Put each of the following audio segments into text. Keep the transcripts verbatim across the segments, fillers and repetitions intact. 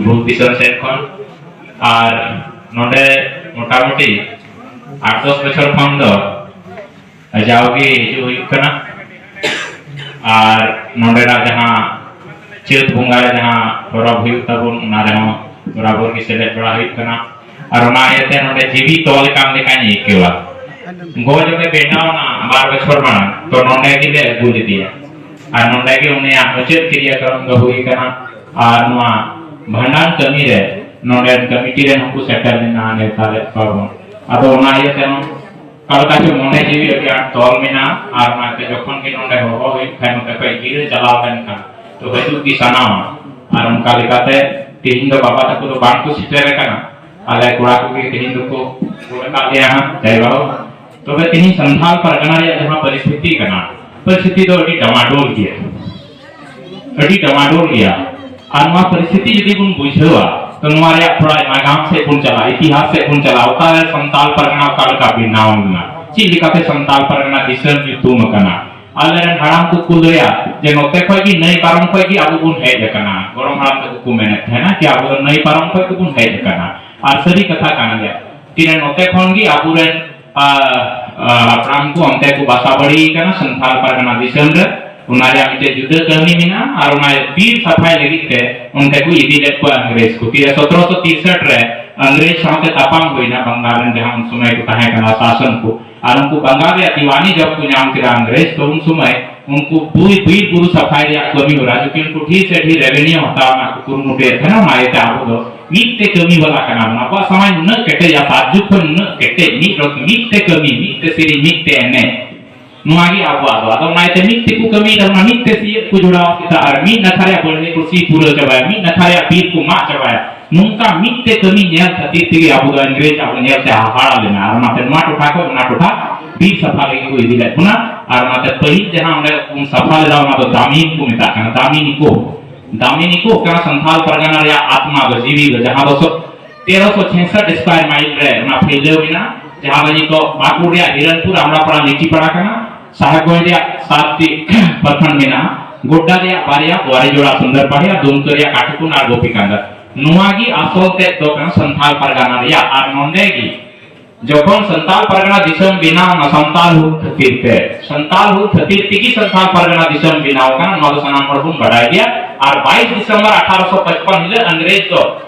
ᱵᱷᱩᱞ ᱫᱤᱥᱚᱢ ᱥᱮᱫ ᱠᱷᱚᱱ᱾ ᱟᱨ ᱱᱚᱰᱮ ᱢᱚᱴᱟᱢᱩᱴᱤ ᱟᱴ ᱫᱚᱥ ᱵᱚᱪᱷᱚᱨ ᱠᱷᱚᱱ ᱫᱚ ᱡᱟᱣᱜᱮ ᱦᱤᱡᱩᱜ ᱦᱩᱭᱩᱜ ᱠᱟᱱᱟ᱾ ᱟᱨ ᱱᱚᱰᱮᱱᱟᱜ ᱡᱟᱦᱟᱸ ᱪᱟᱹᱛ ᱵᱚᱸᱜᱟ ᱨᱮ ᱡᱟᱦᱟᱸ ᱯᱚᱨᱚᱵᱽ ᱦᱩᱭᱩᱜ ᱛᱟᱵᱚᱱ, ᱚᱱᱟ ᱨᱮᱦᱚᱸ ᱵᱚᱨᱟᱵᱚᱨ ᱜᱮ ᱥᱮᱞᱮᱫ ᱵᱟᱲᱟ ᱦᱩᱭᱩᱜ ᱠᱟᱱᱟ᱾ ᱟᱨ ᱚᱱᱟ ᱤᱭᱟᱹᱛᱮ ᱱᱚᱰᱮ ᱡᱤᱣᱤ ᱛᱚᱞ ᱟᱠᱟᱱ ᱞᱮᱠᱟᱧ ᱟᱹᱭᱠᱟᱹᱣᱟ᱾ ᱜᱚᱡ ᱚᱸᱰᱮ ᱵᱮᱱᱟᱣ ᱮᱱᱟ ᱵᱟᱨ ᱵᱚᱪᱷᱚᱨ ᱢᱟᱲᱟᱝ, ᱛᱚ ᱱᱚᱰᱮ ᱜᱮᱞᱮ ᱟᱹᱜᱩ ᱞᱮᱫᱮᱭᱟ᱾ ᱟᱨ ᱱᱚᱰᱮ ᱜᱮ ᱩᱱᱤᱭᱟᱜ ᱢᱩᱪᱟᱹᱫ ᱠᱨᱤᱭᱟᱠᱨᱚᱢ ᱫᱚ ᱦᱩᱭ ᱠᱟᱱᱟ᱾ ᱟᱨ ᱱᱚᱣᱟ ᱵᱷᱟᱸᱰᱟᱱ ᱠᱟᱹᱢᱤ ᱨᱮ ᱱᱚᱰᱮᱱ ᱠᱚᱢᱤᱴᱤ ᱨᱮᱱ ᱦᱚᱸᱠᱚ ᱥᱮᱴᱮᱨ ᱞᱮᱱᱟ, ᱱᱮᱣᱛᱟ ᱞᱮᱫ ᱠᱚᱣᱟ ᱵᱚᱱ᱾ ᱟᱫᱚ ᱚᱱᱟ ᱤᱭᱟᱹ ᱛᱮᱦᱚᱸ ᱚᱠᱟ ᱞᱮᱠᱟ ᱪᱚ ᱢᱚᱱᱮ ᱡᱤᱣᱤ ᱟᱹᱰᱤ ᱟᱸᱴ ᱛᱚᱞ ᱢᱮᱱᱟᱜᱼᱟ᱾ ᱟᱨ ᱚᱱᱟᱛᱮ ᱡᱚᱠᱷᱚᱱ ᱜᱮ ᱱᱚᱰᱮ ᱦᱚᱦᱚ ᱦᱩᱭᱩᱜ ᱠᱷᱟᱱ, ᱱᱚᱛᱮ ᱠᱷᱚᱱ ᱜᱤᱨᱟᱹ ᱪᱟᱞᱟᱣ ᱞᱮᱱᱠᱷᱟᱱ, ᱛᱚ ᱦᱤᱡᱩᱜ ᱜᱮ ᱥᱟᱱᱟᱣᱟ᱾ ᱟᱨ ᱚᱱᱠᱟ ᱞᱮᱠᱟᱛᱮ ᱛᱮᱦᱮᱧ ᱫᱚ ᱵᱟᱵᱟ ᱛᱟᱠᱚ ᱫᱚ ᱵᱟᱝ ᱠᱚ ᱥᱮᱴᱮᱨ ᱟᱠᱟᱱᱟ᱾ ᱟᱞᱮ ᱠᱚᱲᱟ ᱠᱚᱜᱮ ᱛᱮᱦᱮᱧ ᱫᱚᱠᱚ ᱜᱚᱲ ᱟᱠᱟᱫ ᱞᱮᱭᱟ ᱦᱟᱸᱜ, ᱡᱟᱭ ᱵᱟᱦᱳᱠ᱾ ᱛᱚᱵᱮ ᱛᱮᱦᱮᱧ ᱥᱟᱱᱛᱷᱟᱞ ᱯᱟᱨᱜᱟᱱᱟ ᱨᱮᱭᱟᱜ ᱡᱟᱦᱟᱸ ᱯᱚᱨᱤᱥᱛᱷᱤᱛᱤ ᱠᱟᱱᱟ, ᱯᱚᱨᱤᱥᱛᱷᱤᱛᱤ ᱫᱚ ᱟᱹᱰᱤ ᱰᱟᱢᱟᱰᱳᱞ ᱜᱮᱭᱟ, ᱟᱹᱰᱤ ᱰᱟᱢᱟᱰᱳᱞ ᱜᱮᱭᱟ᱾ ᱟᱨ ᱱᱚᱣᱟ ᱯᱚᱨᱤᱥᱛᱷᱤᱛᱤ ᱡᱩᱫᱤ ᱵᱚᱱ ᱵᱩᱡᱷᱟᱹᱣᱟ, ᱛᱚ ᱱᱚᱣᱟ ᱨᱮᱭᱟᱜ ᱛᱷᱚᱲᱟ ᱱᱟᱜᱟᱢ ᱥᱮᱫ ᱵᱚᱱ ᱪᱟᱞᱟᱜᱼᱟ, ᱤᱛᱤᱦᱟᱥ ᱥᱮᱫ ᱵᱚᱱ ᱪᱟᱞᱟᱜᱼᱟ, ᱚᱠᱟᱨᱮ ᱥᱟᱱᱛᱟᱞ ᱯᱟᱨᱜᱟᱱᱟ ᱚᱠᱟ ᱞᱮᱠᱟ ᱵᱮᱱᱟᱣ ᱞᱮᱱᱟ, ᱪᱮᱫ ᱞᱮᱠᱟᱛᱮ ᱥᱟᱱᱛᱟᱞ ᱯᱟᱨᱜᱟᱱᱟ ᱫᱤᱥᱚᱢ ᱧᱩᱛᱩᱢ ᱟᱠᱟᱱᱟ᱾ ᱟᱞᱮᱨᱮᱱ ᱦᱟᱲᱟᱢ ᱠᱚ ᱠᱚ ᱞᱟᱹᱭᱟ ᱡᱮ ᱱᱚᱛᱮ ᱠᱷᱚᱡ ᱜᱮ, ᱱᱟᱹᱭ ᱯᱟᱨᱚᱢ ᱠᱷᱚᱡ ᱜᱮ ᱟᱵᱚ ᱵᱚᱱ ᱦᱮᱡ ᱟᱠᱟᱱᱟ᱾ ᱜᱚᱲᱚᱢ ᱦᱟᱲᱟᱢ ᱛᱟᱠᱚ ᱠᱚ ᱢᱮᱱᱮᱫ ᱛᱟᱦᱮᱱᱟ ᱡᱮ ᱟᱵᱚ ᱫᱚ ᱱᱟᱹᱭ ᱯᱟᱨᱚᱢ ᱠᱷᱚᱡ ᱜᱮᱵᱚᱱ ᱦᱮᱡ ᱟᱠᱟᱱᱟ᱾ ᱟᱨ ᱥᱟᱹᱨᱤ ᱠᱟᱛᱷᱟ ᱠᱟᱱ ᱜᱮᱭᱟ᱾ ᱛᱤᱱᱟᱹᱜ ᱱᱚᱛᱮ ᱠᱷᱚᱱ ᱜᱮ ᱟᱵᱚᱨᱮᱱ, ᱟ, ᱟ, ᱦᱟᱯᱲᱟᱢ ᱠᱚ ᱚᱱᱛᱮ ᱠᱚ ᱵᱟᱥᱟ ᱵᱟᱹᱲᱤ ᱟᱠᱟᱱᱟ, ᱥᱟᱱᱛᱟᱲ ᱯᱟᱨᱜᱟᱱᱟ ᱫᱤᱥᱚᱢ ᱨᱮ᱾ ᱚᱱᱟ ᱨᱮᱭᱟᱜ ᱢᱤᱫᱴᱮᱡ ᱡᱩᱫᱟᱹ ᱠᱟᱹᱦᱱᱤ ᱢᱮᱱᱟᱜᱼᱟ᱾ ᱟᱨ ᱚᱱᱟ ᱵᱤᱨ ᱥᱟᱯᱷᱟᱭ ᱞᱟᱹᱜᱤᱫ ᱛᱮ ᱚᱱᱛᱮ ᱠᱚ ᱤᱫᱤ ᱞᱮᱫ ᱠᱚᱣᱟ ᱤᱝᱨᱮᱡᱽ ᱠᱚ᱾ ᱛᱤᱨᱮ ᱥᱚᱛᱨᱚᱥᱚ ᱛᱤᱨᱥᱟᱴ ᱨᱮ ᱤᱝᱨᱮᱡᱽ ᱥᱟᱶᱛᱮ ᱛᱟᱯᱟᱢ ᱦᱩᱭᱱᱟ, ᱵᱟᱝᱜᱟᱞ ᱨᱮᱱ ᱡᱟᱦᱟᱸ ᱩᱱ ᱥᱚᱢᱚᱭ ᱠᱚ ᱛᱟᱦᱮᱸ ᱠᱟᱱᱟ ᱥᱟᱥᱚᱱ ᱠᱚ᱾ ᱟᱨ ᱩᱱᱠᱩ ᱵᱟᱝᱜᱟᱞ ᱨᱮᱭᱟᱜ ᱫᱤᱣᱟᱱᱤ ᱡᱚᱵ ᱠᱚ ᱧᱟᱢ ᱠᱮᱫᱟ ᱤᱝᱨᱮᱡᱽ, ᱛᱚ ᱩᱱ ᱥᱚᱢᱚᱭ ᱩᱱᱠᱩ ᱵᱩᱭ-, ᱵᱤᱨ ᱵᱩᱨᱩ ᱥᱟᱯᱷᱟᱭ ᱨᱮᱭᱟᱜ ᱠᱟᱹᱢᱤ ᱦᱚᱨᱟ, ᱡᱚᱠᱷᱚᱱ ᱩᱱᱠᱩ ᱰᱷᱮᱨ ᱥᱮ ᱰᱷᱮᱨ ᱨᱮᱵᱷᱮᱱᱤᱭᱩ ᱦᱟᱛᱟᱣ ᱨᱮᱱᱟᱜ ᱠᱚ ᱠᱩᱨᱩᱢᱩᱴᱩᱭᱮᱫ ᱛᱟᱦᱮᱱᱟ, ᱚᱱᱟ ᱤᱭᱟᱹᱛᱮ ᱟᱵᱚ ᱫᱚ ᱢᱤᱫ ᱛᱮ ᱠᱟᱹᱢᱤ ᱵᱟᱞᱟ ᱠᱟᱱᱟ ᱵᱚᱱ᱾ ᱟᱵᱚᱣᱟᱜ ᱥᱚᱢᱟᱡᱽ ᱱᱩᱱᱟᱹᱜ ᱠᱮᱴᱮᱡᱟ, ᱥᱟᱛ ᱡᱩᱜᱽ ᱠᱷᱚᱱ ᱱᱩᱱᱟᱹᱜ ᱠᱮᱴᱮᱡ, ᱢᱤᱫ ᱨᱚ-, ᱢᱤᱫ ᱛᱮ ᱠᱟᱹᱢᱤ, ᱢᱤᱫ ᱛᱮ ᱥᱮᱨᱮᱧ, ᱢᱤᱫ ᱛᱮ ᱮᱱᱮᱡ, ᱱᱚᱣᱟ ᱜᱮ ᱟᱵᱚᱣᱟᱜ ᱫᱚ᱾ ᱟᱫᱚ ᱚᱱᱟ ᱤᱭᱟᱹᱛᱮ ᱢᱤᱫ ᱛᱮᱠᱚ ᱠᱟᱹᱢᱤᱭᱮᱫᱟ, ᱚᱱᱟ ᱢᱤᱫ ᱛᱮ ᱥᱤᱭᱳᱜ ᱠᱚ ᱡᱚᱲᱟᱣ ᱠᱮᱫᱟ, ᱟᱨ ᱢᱤᱫ ᱱᱟᱠᱷᱟ ᱨᱮᱭᱟᱜ ᱵᱟᱹᱲᱦᱟᱹᱭ ᱠᱚ ᱥᱤ ᱯᱩᱨᱟᱹᱣ ᱪᱟᱵᱟᱭᱟ, ᱢᱤᱫ ᱱᱟᱠᱷᱟ ᱨᱮᱭᱟᱜ ᱵᱤᱨ ᱠᱚ ᱢᱟᱜ ᱪᱟᱵᱟᱭᱟ᱾ ᱱᱚᱝᱠᱟ ᱢᱤᱫ ᱛᱮ ᱠᱟᱹᱢᱤ ᱧᱮᱞ ᱠᱷᱟᱹᱛᱤᱨ ᱛᱮᱜᱮ ᱟᱵᱚ ᱫᱚ ᱤᱝᱨᱮᱡᱽ ᱟᱵᱚ ᱧᱮᱞ ᱛᱮ ᱦᱟᱦᱟᱲᱟ ᱞᱮᱱᱟ, ᱟᱨ ᱚᱱᱟᱛᱮ ᱱᱚᱣᱟ ᱴᱚᱴᱷᱟ ᱠᱷᱚᱱ ᱚᱱᱟ ᱴᱚᱴᱷᱟ ᱵᱤᱨ ᱥᱟᱯᱷᱟ ᱞᱟᱹᱜᱤᱫ ᱠᱚ ᱤᱫᱤ ᱞᱮᱫ ᱵᱚᱱᱟ᱾ ᱟᱨ ᱚᱱᱟᱛᱮ ᱯᱟᱹᱦᱤᱞ ᱡᱟᱦᱟᱸ ᱚᱸᱰᱮ ᱵᱚᱱ ᱥᱟᱯᱷᱟ ᱞᱮᱫᱟ, ᱚᱱᱟ ᱫᱚ ᱫᱟᱢᱤᱱ ᱠᱚ ᱢᱮᱛᱟᱜ ᱠᱟᱱᱟ, ᱫᱟᱢᱤᱱ ᱤᱠᱳ᱾ ᱫᱟᱢᱤᱱ ᱤᱠᱳ ᱠᱟᱱᱟ ᱥᱟᱱᱛᱟᱞ ᱯᱟᱨᱜᱟᱱᱟ ᱨᱮᱭᱟᱜ ᱟᱛᱢᱟ ᱫᱚ, ᱡᱤᱣᱤ ᱫᱚ, ᱡᱟᱦᱟᱸ ᱫᱚ ᱥᱚ-, ᱛᱮᱨᱚᱥᱚ ᱪᱷᱮᱥᱴ ᱥᱠᱣᱟᱭᱨ ᱢᱟᱭᱤᱞ ᱨᱮ ᱚᱱᱟ ᱯᱷᱟᱹᱭᱞᱟᱹᱣ ᱢᱮᱱᱟᱜᱼᱟ, ᱡᱟᱦᱟᱸ ᱫᱚ ᱱᱤᱛᱚᱜ ᱯᱟᱹᱠᱩᱲ ᱨᱮᱭᱟᱜ ᱦᱤᱨᱚᱱᱯᱩᱨ, ᱟᱢᱲᱟᱯᱟᱲᱟ, ᱞᱤᱪᱤᱯᱟᱲᱟ ᱠᱟᱱᱟ᱾ ᱥᱟᱦᱮᱵᱽᱜᱚᱸᱡᱽ ᱨᱮᱭᱟᱜ ᱥᱟᱛ ᱴᱤ ᱯᱨᱚᱠᱷᱚᱸᱰ ᱢᱮᱱᱟᱜᱼᱟ, ᱜᱳᱰᱰᱟ ᱨᱮᱭᱟᱜ ᱵᱟᱨᱭᱟ, ᱵᱳᱣᱟᱨᱤᱡᱳᱲᱟ, ᱥᱩᱱᱫᱚᱨᱯᱟᱲᱤᱭᱟ, ᱫᱩᱢᱠᱟᱹ ᱨᱮᱭᱟᱜ ᱠᱟᱴᱷᱤᱠᱩᱱ ᱟᱨ ᱜᱳᱯᱤᱠᱟᱱᱫᱟ᱾ ᱱᱚᱣᱟ ᱜᱮ ᱟᱥᱚᱞ ᱛᱮᱫ ᱫᱚ ᱠᱟᱱᱟ ᱥᱟᱱᱛᱟᱲ ᱯᱟᱨᱜᱟᱱᱟ ᱨᱮᱭᱟᱜ᱾ ᱟᱨ ᱱᱚᱰᱮ ᱜᱮ ᱡᱚᱠᱷᱚᱱ ᱥᱟᱱᱛᱟᱲ ᱯᱟᱨᱜᱟᱱᱟ ᱫᱤᱥᱚᱢ ᱵᱮᱱᱟᱣ ᱮᱱᱟ ᱥᱟᱱᱛᱟᱲ ᱦᱩᱞ ᱠᱷᱟᱹᱛᱤᱨ ᱛᱮ, ᱥᱟᱱᱛᱟᱲ ᱦᱩᱞ ᱠᱷᱟᱹᱛᱤᱨ ᱛᱮᱜᱮ ᱥᱟᱱᱛᱟᱲ ᱯᱟᱨᱜᱟᱱᱟ ᱫᱤᱥᱚᱢ ᱵᱮᱱᱟᱣ ᱠᱟᱱᱟ, ᱱᱚᱣᱟ ᱫᱚ ᱥᱟᱱᱟᱢ ᱦᱚᱲ ᱵᱚᱱ ᱵᱟᱰᱟᱭ ᱜᱮᱭᱟ᱾ ᱟᱨ ᱵᱟᱭᱤᱥ ᱰᱤᱥᱮᱢᱵᱚᱨ ᱟᱴᱷᱟᱨᱚᱥᱚ ᱯᱟᱸᱪᱯᱚᱱ ᱦᱤᱞᱳᱜ ᱤᱝᱨᱮᱡᱽ ᱫᱚ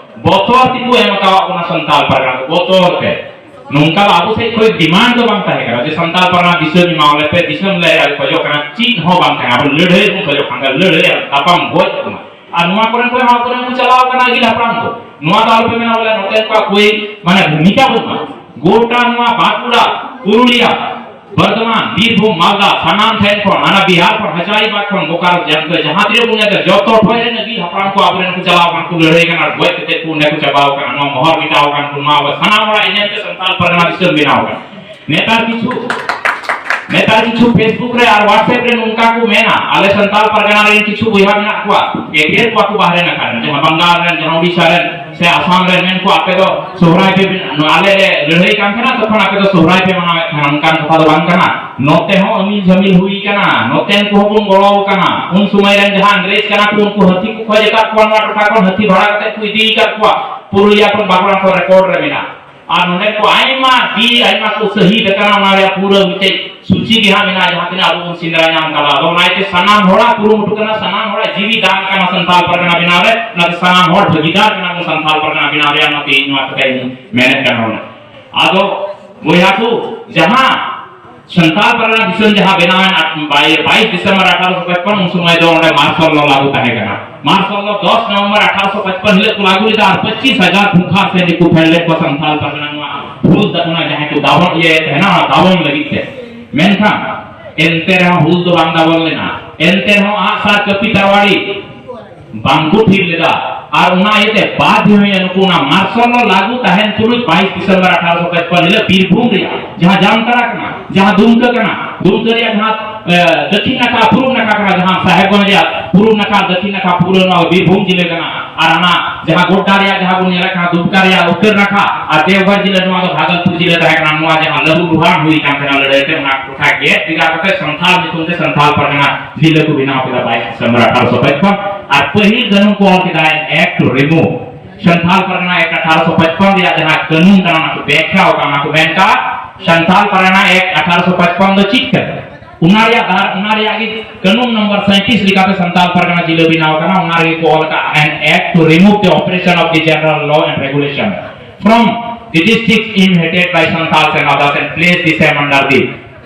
ᱵᱚᱛᱚᱨ ᱛᱮᱠᱚ ᱮᱢ ᱟᱠᱟᱣᱟᱫ ᱵᱚᱱᱟ ᱥᱟᱱᱛᱟᱲ ᱯᱟᱨᱜᱟᱱᱟ ᱫᱚ, ᱵᱚᱛᱚᱨ ᱛᱮ᱾ ᱱᱚᱝᱠᱟ ᱫᱚ ᱟᱵᱚ ᱥᱮᱫ ᱠᱷᱚᱱ ᱰᱤᱢᱟᱱᱰ ᱫᱚ ᱵᱟᱝ ᱛᱟᱦᱮᱸ ᱠᱟᱱᱟ ᱡᱮ ᱥᱟᱱᱛᱟᱲ ᱯᱟᱨᱜᱟᱱᱟ ᱫᱤᱥᱚᱢ ᱮᱢᱟᱣᱟᱞᱮ ᱯᱮ, ᱫᱤᱥᱚᱢ ᱞᱮ ᱠᱷᱚᱡᱚᱜ ᱠᱟᱱᱟ, ᱪᱮᱫ ᱦᱚᱸ ᱵᱟᱝ ᱛᱟᱦᱮᱸ ᱠᱟᱱᱟ᱾ ᱟᱵᱚ ᱞᱟᱹᱲᱦᱟᱹᱭ ᱵᱚᱱ ᱠᱷᱚᱡᱚᱜ ᱠᱟᱱ ᱛᱟᱦᱮᱸ, ᱞᱟᱹᱲᱦᱟᱹᱭ ᱟᱨ ᱛᱟᱯᱟᱢ ᱜᱚᱡ ᱠᱚᱢᱟ᱾ ᱟᱨ ᱱᱚᱣᱟ ᱠᱚᱨᱮ ᱠᱷᱚᱱ ᱦᱚᱸ ᱟᱵᱚᱨᱮᱱ ᱠᱚ ᱪᱟᱞᱟᱣ ᱠᱟᱱᱟ ᱟᱹᱜᱤᱞ ᱦᱟᱯᱲᱟᱢ ᱠᱚ᱾ ᱱᱚᱣᱟ ᱫᱚ ᱟᱞᱚᱯᱮ ᱢᱮᱱᱟ ᱵᱚᱞᱮ ᱱᱚᱛᱮ ᱠᱚᱣᱟᱜ ᱠᱚᱭ ᱢᱟᱱᱮ ᱵᱷᱩᱢᱤᱠᱟ ᱵᱟᱹᱱᱩᱜᱼᱟ᱾ ᱜᱚᱴᱟ ᱱᱚᱣᱟ ᱵᱟᱸᱠᱩᱲᱟ, ᱯᱩᱨᱩᱞᱤᱭᱟ, ᱵᱚᱨᱫᱷᱚᱢᱟᱱ, ᱵᱤᱨᱵᱷᱩᱢ, ᱢᱟᱞᱫᱟ, ᱥᱟᱱᱟᱢ ᱴᱷᱮᱱ ᱠᱷᱚᱱ, ᱦᱟᱱᱟ ᱵᱤᱦᱟᱨ ᱠᱷᱚᱱ, ᱦᱟᱡᱟᱨᱤᱵᱟᱜᱽ ᱠᱷᱚᱱ, ᱵᱳᱠᱟᱨᱳ, ᱡᱟᱦᱟᱸ ᱛᱮ, ᱡᱟᱦᱟᱸ ᱛᱤᱱᱟᱹᱜ ᱵᱚᱱ ᱧᱮᱞ ᱠᱟᱫᱟ, ᱡᱚᱛᱚ ᱴᱷᱚᱡ ᱨᱮᱱ ᱟᱹᱜᱤᱞ ᱦᱟᱯᱲᱟᱢ ᱠᱚ ᱟᱵᱚᱨᱮᱱ ᱠᱚ ᱪᱟᱞᱟᱣ ᱟᱠᱟᱱ ᱠᱚ, ᱞᱟᱹᱲᱦᱟᱹᱭ ᱠᱟᱱᱟ, ᱜᱚᱡ ᱠᱟᱛᱮ ᱠᱚ ᱚᱸᱰᱮ ᱠᱚ ᱪᱟᱵᱟᱣ ᱟᱠᱟᱱᱟ᱾ ᱱᱚᱣᱟ ᱢᱚᱦᱚᱨ ᱢᱮᱴᱟᱣ ᱟᱠᱟᱱ ᱠᱚ, ᱱᱚᱣᱟ ᱟᱵᱚ ᱥᱟᱱᱟᱢ ᱦᱚᱲᱟᱜ ᱮᱱᱮᱢ ᱛᱮ ᱥᱟᱱᱛᱟᱲ ᱯᱟᱨᱜᱟᱱᱟ ᱫᱤᱥᱚᱢ ᱵᱮᱱᱟᱣ ᱟᱠᱟᱱᱟ᱾ ᱱᱮᱛᱟᱨ ᱠᱤᱪᱷᱩ, ᱱᱮᱛᱟᱨ ᱠᱤᱪᱷᱩ Facebook ᱨᱮ ᱟᱨ WhatsApp ᱨᱮ ᱱᱚᱝᱠᱟ ᱠᱚ ᱢᱮᱱᱟ, ᱟᱞᱮ ᱥᱟᱱᱛᱟᱲ ᱯᱟᱨᱜᱟᱱᱟ ᱨᱮᱱ ᱠᱤᱪᱷᱩ ᱵᱚᱭᱦᱟ ᱢᱮᱱᱟᱜ ᱠᱚᱣᱟ, ᱮᱜᱮᱨ ᱠᱚᱣᱟ ᱠᱚ ᱵᱟᱦᱨᱮ ᱱᱟᱠᱷᱟ ᱨᱮᱱ, ᱡᱟᱦᱟᱸ ᱵᱟᱝᱜᱟᱞ ᱨᱮᱱ, ᱡᱟᱦᱟᱸ ᱳᱰᱤᱥᱟ ᱨᱮᱱ, ᱥᱮ ᱟᱥᱟᱢ ᱨᱮ ᱢᱮᱱ ᱠᱚ, ᱟᱯᱮ ᱫᱚ ᱥᱚᱦᱨᱟᱭ ᱯᱮ ᱵᱮᱱ-, ᱱᱚᱣᱟ ᱟᱞᱮ ᱞᱮ ᱞᱟᱹᱲᱦᱟᱹᱭ ᱠᱟᱱ ᱛᱟᱦᱮᱱᱟ, ᱛᱚᱠᱷᱚᱱ ᱟᱯᱮ ᱫᱚ ᱥᱚᱦᱨᱟᱭ ᱯᱮ ᱢᱟᱱᱟᱣᱮᱫ ᱛᱟᱦᱮᱱᱟ᱾ ᱚᱱᱠᱟᱱ ᱠᱟᱛᱷᱟ ᱫᱚ ᱵᱟᱝ ᱠᱟᱱᱟ᱾ ᱱᱚᱛᱮ ᱦᱚᱸ ᱟᱹᱢᱤᱞ ᱡᱷᱟᱹᱢᱤᱞ ᱦᱩᱭ ᱠᱟᱱᱟ, ᱱᱚᱛᱮᱱ ᱠᱚᱦᱚᱸ ᱵᱚᱱ ᱜᱚᱲᱚ ᱠᱟᱱᱟ᱾ ᱩᱱ ᱥᱚᱢᱚᱭ ᱨᱮᱱ ᱡᱟᱦᱟᱸ ᱤᱝᱨᱮᱡᱽ ᱠᱟᱱᱟ ᱠᱚ, ᱩᱱᱠᱩ ᱦᱟᱹᱛᱤ ᱠᱚ ᱠᱷᱚᱡ ᱟᱠᱟᱫ ᱠᱚᱣᱟ, ᱱᱚᱣᱟ ᱴᱚᱴᱷᱟ ᱠᱷᱚᱱ ᱦᱟᱹᱛᱤ ᱵᱷᱟᱲᱟ ᱠᱟᱛᱮ ᱠᱚ ᱤᱫᱤ ᱟᱠᱟᱫ ᱠᱚᱣᱟ᱾ ᱯᱩᱨᱩᱞᱤᱭᱟ ᱠᱷᱚᱱ ᱵᱟᱸᱠᱩᱲᱟ ᱠᱷᱚᱱ ᱨᱮᱠᱚᱨᱰ ᱨᱮ ᱢᱮᱱᱟᱜᱼᱟ᱾ ᱟᱨ ᱱᱚᱰᱮ ᱠᱚ ᱟᱭᱢᱟ ᱵᱤᱨ, ᱟᱭᱢᱟ ᱠᱚ ᱥᱟᱹᱦᱤᱫ ᱟᱠᱟᱱᱟ, ᱚᱱᱟ ᱨᱮᱭᱟᱜ ᱯᱩᱨᱟᱹ ᱢᱤᱫᱴᱮᱡ ᱥᱩᱪᱤ ᱜᱮ ᱦᱟᱸᱜ ᱢᱮᱱᱟᱜᱼᱟ, ᱡᱟᱦᱟᱸ ᱛᱤᱱᱟᱹᱜ ᱟᱵᱚ ᱵᱚᱱ ᱥᱮᱸᱫᱽᱨᱟ ᱧᱟᱢ ᱠᱟᱫᱟ᱾ ᱟᱫᱚ ᱚᱱᱟ ᱤᱭᱟᱹᱛᱮ ᱥᱟᱱᱟᱢ ᱦᱚᱲᱟᱜ ᱠᱩᱨᱩᱢᱩᱴᱩ ᱠᱟᱱᱟ, ᱥᱟᱱᱟᱢ ᱦᱚᱲᱟᱜ ᱡᱤᱣᱤ ᱫᱟᱱ ᱠᱟᱱᱟ ᱥᱟᱱᱛᱟᱲ ᱯᱟᱨᱜᱟᱱᱟ ᱵᱮᱱᱟᱣ ᱨᱮ, ᱚᱱᱟᱛᱮ ᱥᱟᱱᱟᱢ ᱦᱚᱲ ᱵᱷᱟᱹᱜᱤᱫᱟᱨ ᱠᱟᱱᱟ ᱵᱚᱱ ᱥᱟᱱᱛᱟᱲ ᱯᱟᱨᱜᱟᱱᱟ ᱵᱮᱱᱟᱣ ᱨᱮᱭᱟᱜ, ᱚᱱᱟᱛᱮ ᱤᱧ ᱱᱚᱣᱟ ᱠᱟᱛᱷᱟᱧ ᱢᱮᱱᱮᱫ ᱠᱟᱱᱟ ᱵᱚᱞᱮ᱾ ᱟᱫᱚ ᱵᱚᱭᱦᱟ ᱠᱚ, ᱡᱟᱦᱟᱸ ᱥᱟᱱᱛᱟᱲ ᱯᱟᱨᱜᱟᱱᱟ ᱫᱤᱥᱚᱢ ᱡᱟᱦᱟᱸ ᱵᱮᱱᱟᱣ ᱮᱱ ᱟᱴ-, ᱵᱟᱭ-, ᱵᱟᱭᱤᱥ ᱰᱤᱥᱮᱢᱵᱚᱨ ᱟᱴᱷᱟᱨᱚᱥᱚ ᱯᱟᱸᱪᱯᱚᱱ, ᱩᱱ ᱥᱚᱢᱚᱭ ᱫᱚ ᱚᱸᱰᱮ ᱢᱟᱨᱥᱟᱞ ᱞᱚ ᱞᱟᱹᱜᱩ ᱛᱟᱦᱮᱸ ᱠᱟᱱᱟ᱾ ᱢᱟᱨᱥᱟᱞ ᱞᱚ ᱫᱚᱥ ᱱᱚᱵᱷᱮᱢᱵᱚᱨ ᱟᱴᱷᱟᱨᱚᱥᱚ ᱯᱟᱸᱪᱯᱚᱱ ᱦᱤᱞᱳᱜ ᱠᱚ ᱞᱟᱹᱜᱩ ᱞᱮᱫᱟ ᱟᱨ ᱯᱚᱸᱪᱤᱥ ᱦᱟᱡᱟᱨ ᱠᱷᱩᱝᱠᱷᱟ ᱥᱮ ᱫᱤᱠᱩ ᱯᱷᱮᱰ ᱞᱮᱫ ᱠᱚ ᱥᱟᱱᱛᱟᱲ ᱯᱟᱨᱜᱟᱱᱟ ᱱᱚᱣᱟ ᱦᱩᱞ ᱫᱟ-, ᱚᱱᱟ ᱡᱟᱦᱟᱸ ᱠᱚ ᱫᱟᱵᱚᱱ ᱤᱭᱟᱹᱭᱮᱫ ᱛᱟᱦᱮᱱᱟ, ᱚᱱᱟ ᱫᱟᱵᱚᱱ ᱞᱟᱹᱜᱤᱫ ᱛᱮ᱾ ᱢᱮᱱᱠᱷᱟᱱ ᱮᱱᱛᱮ ᱨᱮᱦᱚᱸ ᱦᱩᱞ ᱫᱚ ᱵᱟᱝ ᱫᱟᱵᱚᱱ ᱞᱮᱱᱟ᱾ ᱮᱱᱛᱮ ᱨᱮᱦᱚᱸ ᱟᱜᱼᱥᱟᱨ ᱠᱟᱹᱯᱤ ᱛᱟᱨᱣᱟᱲᱤ ᱵᱟᱝᱠᱚ ᱛᱷᱤᱨ ᱞᱮᱫᱟ᱾ ᱟᱨ ᱚᱱᱟ ᱤᱭᱟᱹᱛᱮ ᱵᱟᱫᱷᱭᱚ ᱦᱩᱭᱮᱱ ᱱᱩᱠᱩ ᱚᱱᱟ ᱢᱟᱨᱥᱟᱞ ᱞᱚ ᱞᱟᱹᱜᱩ ᱛᱟᱦᱮᱱ ᱛᱩᱞᱩᱡ ᱵᱟᱭᱤᱥ ᱰᱤᱥᱮᱢᱵᱚᱨ ᱟᱴᱷᱟᱨᱚᱥᱚ ᱯᱟᱸᱪᱯᱚᱱ ᱦᱤᱞᱳᱜ ᱵᱤᱨᱵᱷᱩᱢ ᱨᱮᱭᱟᱜ ᱡᱟᱦᱟᱸ ᱡᱟᱢᱛᱟᱲᱟ ᱠᱟᱱᱟ, ᱡᱟᱦᱟᱸ ᱫᱩᱢᱠᱟᱹ ᱠᱟᱱᱟ, ᱫᱩᱢᱠᱟᱹ ᱨᱮᱭᱟᱜ ᱡᱟᱦᱟᱸ, ᱮ, ᱫᱚᱠᱷᱤᱱ ᱱᱟᱠᱷᱟ, ᱯᱩᱨᱩᱵ ᱱᱟᱠᱷᱟ ᱠᱟᱱᱟ, ᱡᱟᱦᱟᱸ ᱥᱟᱦᱮᱵᱽᱜᱚᱸᱡᱽ ᱨᱮᱭᱟᱜ ᱯᱩᱨᱩᱵ ᱱᱟᱠᱷᱟ, ᱫᱚᱠᱷᱤᱱ ᱱᱟᱠᱷᱟ ᱯᱩᱨᱟᱹ ᱱᱚᱣᱟ ᱵᱤᱨᱵᱷᱩᱢ ᱡᱤᱞᱟᱹ ᱠᱟᱱᱟ᱾ ᱟᱨ ᱚᱱᱟ ᱡᱟᱦᱟᱸ ᱜᱳᱰᱰᱟ ᱨᱮᱭᱟᱜ ᱡᱟᱦᱟᱸ ᱵᱚᱱ ᱧᱮᱞᱮᱫ ᱠᱟᱱᱟ ᱫᱩᱢᱠᱟ ᱨᱮᱭᱟᱜ ᱩᱛᱛᱚᱨ ᱱᱟᱠᱷᱟ ᱟᱨ ᱫᱮᱣᱜᱷᱚᱨ ᱡᱤᱞᱟᱹ, ᱱᱚᱣᱟ ᱫᱚ ᱵᱷᱟᱜᱚᱞᱯᱩᱨ ᱡᱤᱞᱟᱹ ᱛᱟᱦᱮᱸ ᱠᱟᱱᱟ᱾ ᱱᱚᱣᱟ ᱡᱟᱦᱟᱸ ᱞᱟᱹᱦᱩ ᱞᱩᱦᱟᱱ ᱦᱩᱭ ᱠᱟᱱ ᱛᱟᱦᱮᱱᱟ ᱞᱟᱹᱲᱦᱟᱹᱭ ᱛᱮ, ᱚᱱᱟ ᱴᱚᱴᱷᱟ ᱜᱮᱫ ᱵᱷᱮᱜᱟᱨ ᱠᱟᱛᱮ ᱥᱟᱱᱛᱟᱲ ᱧᱩᱛᱩᱢ ᱛᱮ ᱥᱟᱱᱛᱟᱲ ᱯᱟᱨᱜᱟᱱᱟ ᱡᱤᱞᱟᱹ ᱠᱚ ᱵᱮᱱᱟᱣ ᱠᱮᱫᱟ ᱵᱟᱭᱤᱥ ᱰᱤᱥᱮᱢᱵᱚᱨ ᱟᱴᱷᱟᱨᱚᱥᱚ ᱯᱟᱸᱪᱯᱚᱱ᱾ ᱟᱨ ᱯᱟᱹᱦᱤᱞ ᱠᱟᱹᱱᱩᱱ ᱠᱚ ᱚᱞ ᱠᱮᱫᱟ, ᱮᱠᱴ ᱨᱮᱢᱳ᱾ ᱥᱟᱱᱛᱟᱞ ᱯᱟᱨᱜᱟᱱᱟ ᱮᱠᱴ ᱟᱴᱷᱟᱨᱚᱥᱚ ᱯᱟᱸᱪᱯᱟᱱᱱᱚ ᱨᱮᱭᱟᱜ ᱡᱟᱦᱟᱸ ᱠᱟᱹᱱᱩᱱ ᱠᱟᱱᱟ, ᱚᱱᱟ ᱠᱚ ᱵᱮᱠᱷᱭᱟ ᱟᱠᱟᱫ, ᱚᱱᱟ ᱠᱚ ᱢᱮᱱ ᱠᱟᱜ, ᱥᱟᱱᱛᱟᱞ ᱯᱟᱨᱜᱟᱱᱟ ᱮᱠᱴ ᱟᱴᱷᱟᱨᱚᱥᱚ ᱯᱟᱸᱪᱯᱟᱱᱱᱚ ᱫᱚ ᱪᱮᱫ ᱠᱟᱱᱟ? ᱚᱱᱟ ᱨᱮᱭᱟᱜ ᱫᱷᱟᱨᱟ, ᱚᱱᱟ ᱨᱮᱭᱟᱜ ᱜᱮ ᱠᱟᱹᱱᱩᱱ ᱱᱚᱢᱵᱚᱨ ᱥᱟᱸᱭᱛᱨᱤᱥ ᱞᱮᱠᱟᱛᱮ ᱥᱟᱱᱛᱟᱞ ᱯᱟᱨᱜᱟᱱᱟ ᱡᱤᱞᱟᱹ ᱵᱮᱱᱟᱣ ᱠᱟᱱᱟ᱾ ᱚᱱᱟ ᱨᱮᱜᱮ ᱠᱚ ᱚᱞ ᱠᱟᱜ, "An Act to remove the oppression of the general law and regulation from the districts inhabited by Santals and others and place the same under the